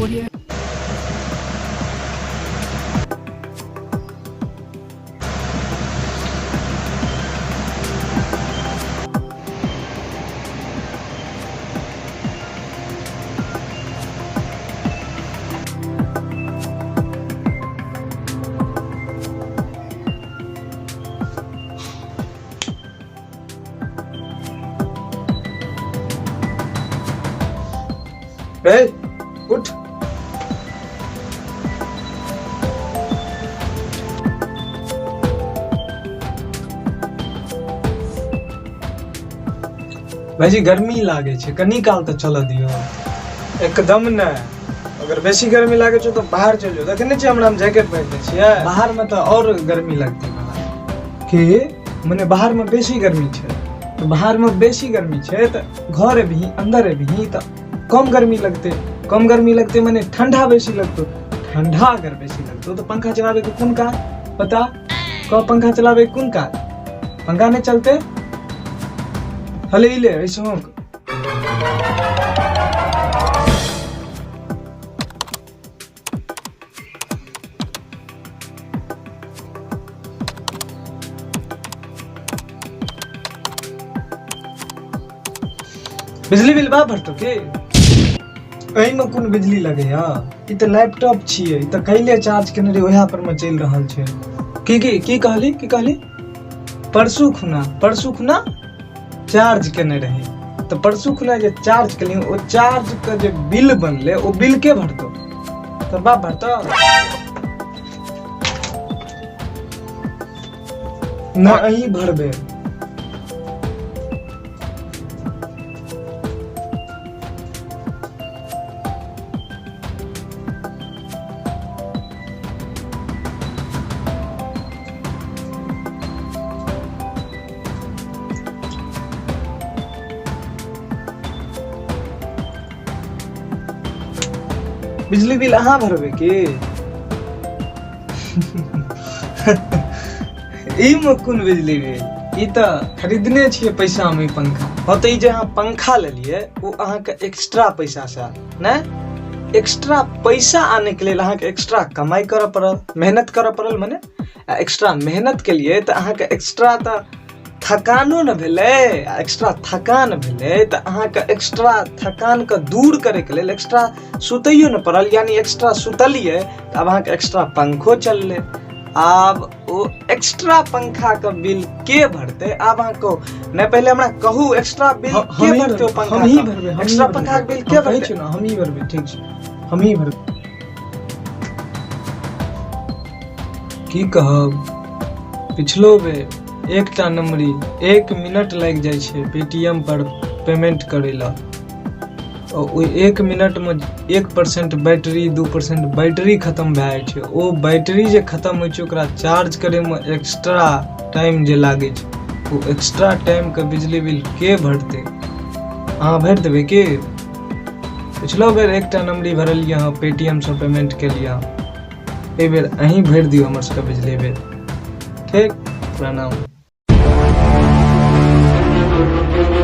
Audio. रे उठ। भाईजी, गर्मी लागे छै, कनी काल तऽ चलऽ दियौ। एकदम नहि। अगर बेसी गर्मी लागे छै तऽ बाहर चलि जाउ। देखने छियै, हमरा हम जैकेट पहिरने छियै। बाहर मे तऽ आओर गर्मी लगतै। की मने बाहर मे बेसी गर्मी छै? तऽ बाहर मे बेसी गर्मी छै तऽ घर एबही, अंदर एबही तऽ कम गर्मी लगतै। कम गर्मी लगतै मने ठंडा बेसी लगतौ। ठंडा अगर बेसी लगतौ तऽ पंखा चलाबै के कोन काज? पता कह, पंखा चलाबै के कोन काज? पंखा नहि चलतै। हले, ई ले ऐसो। बिजली बिल बा भरतो के? एहिमे कोन बिजली लगैया? ई तऽ लैपटॉप छियै, ई तऽ कैले चार्ज केने रही, ओएह पर मे चलि रहल छै। की की की कहली? की कहली? परसू खुना, परसू खुना चार्ज केने रही। तऽ परसू खुना जे चार्ज केली, ओ चार्ज के जे बिल बनलै, ओ बिल के भरतो? तोर बाप भरतो? न, अहीं भरबे। बिजली बिल अहाँ भरबै की? ई मे कोन बिजली बिल? ई तऽ खरीदने छियै पैसा मे ई पंखा। हँ, तऽ ई जे अहाँ पंखा लेलियै, ओ अहाँके एक्स्ट्रा पैसा से आयल नहि? एक्स्ट्रा पैसा आनैके लेल अहाँके एक्स्ट्रा कमाइ करऽ पड़ल, मेहनत करऽ पड़ल। मने आ एक्स्ट्रा मेहनत केलियै तऽ अहाँके एक्स्ट्रा तऽ थकानो ने भेलै। आ एक्स्ट्रा थकान भेलै तऽ अहाँके एक्स्ट्रा थकानके दूर करैके लेल एक्स्ट्रा सुतैयो ने पड़ल। यानी एक्स्ट्रा सुतलियै तऽ आब अहाँके एक्स्ट्रा पंखो चललै। आब ओ एक्स्ट्रा पंखाके बिल के भरतै? आब अहाँ कहू नहि, पहिले हमरा कहू, एक्स्ट्रा बिल के भरतै ओ पंखा? हमही भरबै। एक्स्ट्रा पंखाके बिल के भरतै? ने हमही भरबै। ठीक छै, हमही भरबै। की कहब, पिछलो बेर एकटा नम्बरी 1 मिनट लागि जाइ छै पेटीएम पर पेमेंट करै लए। ओहि 1 मिनटमे 1% बैटरी, 2% बैटरी खतम भए जाइ छै। ओ बैटरी जे खतम होइ छै, ओकरा चार्ज करैमे एक्स्ट्रा टाइम जे लागै छै, ओ एक्स्ट्रा टाइमके बिजली बिल के भरतै? अहाँ भरि देबै की? पिछलो बेर एकटा नम्बरी भरलियै अहाँ, पेटीएमसँ पेमेंट केलियै। एहि बेर अहीं भरि दियौ हमर सबके बिजली बिल। ठीक, प्रणाम।